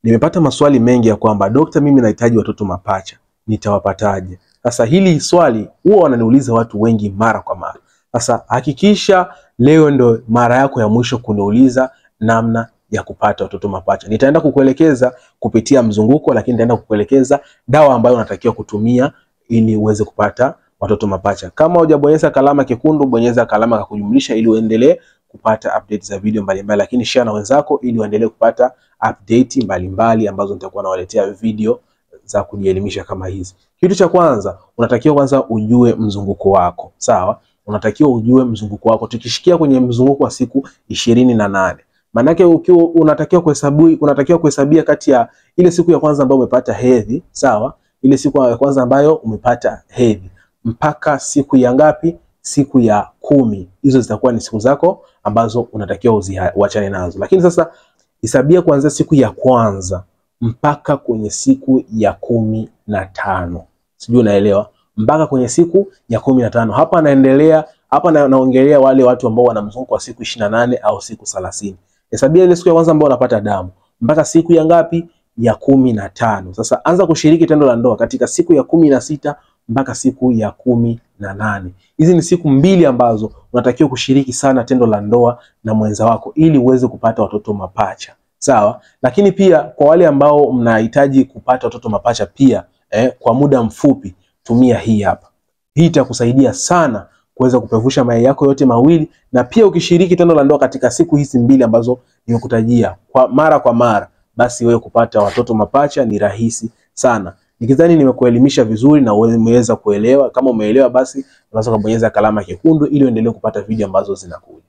Nimepata maswali mengi ya kwamba dokta, mimi nahitaji watoto mapacha, nitawapataje? Sasa hili swali huwa wananiuliza watu wengi mara kwa mara. Sasa hakikisha leo ndo mara yako ya mwisho kuniuliza namna ya kupata watoto mapacha. Nitaenda kukuelekeza kupitia mzunguko, lakini nitaenda kukuelekeza dawa ambayo unatakiwa kutumia ili uweze kupata watoto mapacha. Kama hujabonyeza kalama kekundu, bonyeza kalama ya kujumlisha ili uendelee kupata update za video mbalimbali, lakini share na wenzako ili uendelee kupata update mbalimbali ambazo nitakuwa nawaletea video za kujielimisha kama hizi. Kitu cha kwanza, unatakiwa kwanza ujue mzunguko wako. Sawa? Unatakiwa ujue mzunguko wako. Tukishikia kwenye mzunguko wa siku 28. Manake ukiwa unatakiwa kuhesabu, unatakiwa kuhesabia kati ya ile siku ya kwanza ambayo umepata hedhi, sawa? Ile siku ya kwanza ambayo umepata hedhi mpaka siku ya ngapi? Siku ya 10. Hizo zitakuwa ni siku zako ambazo unatakiwa uachane nazo. Lakini sasa hesabia kuanzia siku ya kwanza mpaka kwenye siku ya 15. Sijui unaelewa? Mpaka kwenye siku ya 15. Hapa naendelea, hapa naongelea wale watu ambao wana mzunguko wa siku 28 au siku 30. Hesabia ile siku ya kwanza ambayo unapata damu mpaka siku ya ngapi? Ya 15. Sasa anza kushiriki tendo la ndoa katika siku ya 16 mpaka siku ya 18. Hizi ni siku mbili ambazo unatakiwa kushiriki sana tendo la ndoa na mwenza wako ili uweze kupata watoto mapacha. Sawa? Lakini pia kwa wale ambao mnahitaji kupata watoto mapacha pia kwa muda mfupi, tumia hii hapa. Hii itakusaidia sana kuweza kupevusha mayai yako yote mawili, na pia ukishiriki tendo la ndoa katika siku hizi mbili ambazo nimekutajia kwa mara kwa mara, basi wewe kupata watoto mapacha ni rahisi sana. Nikidhani nimekuelimisha vizuri na umeweza kuelewa. Kama umeelewa, basi unaweza kubonyeza kalama nyekundu ili uendelee kupata video ambazo zinakuja.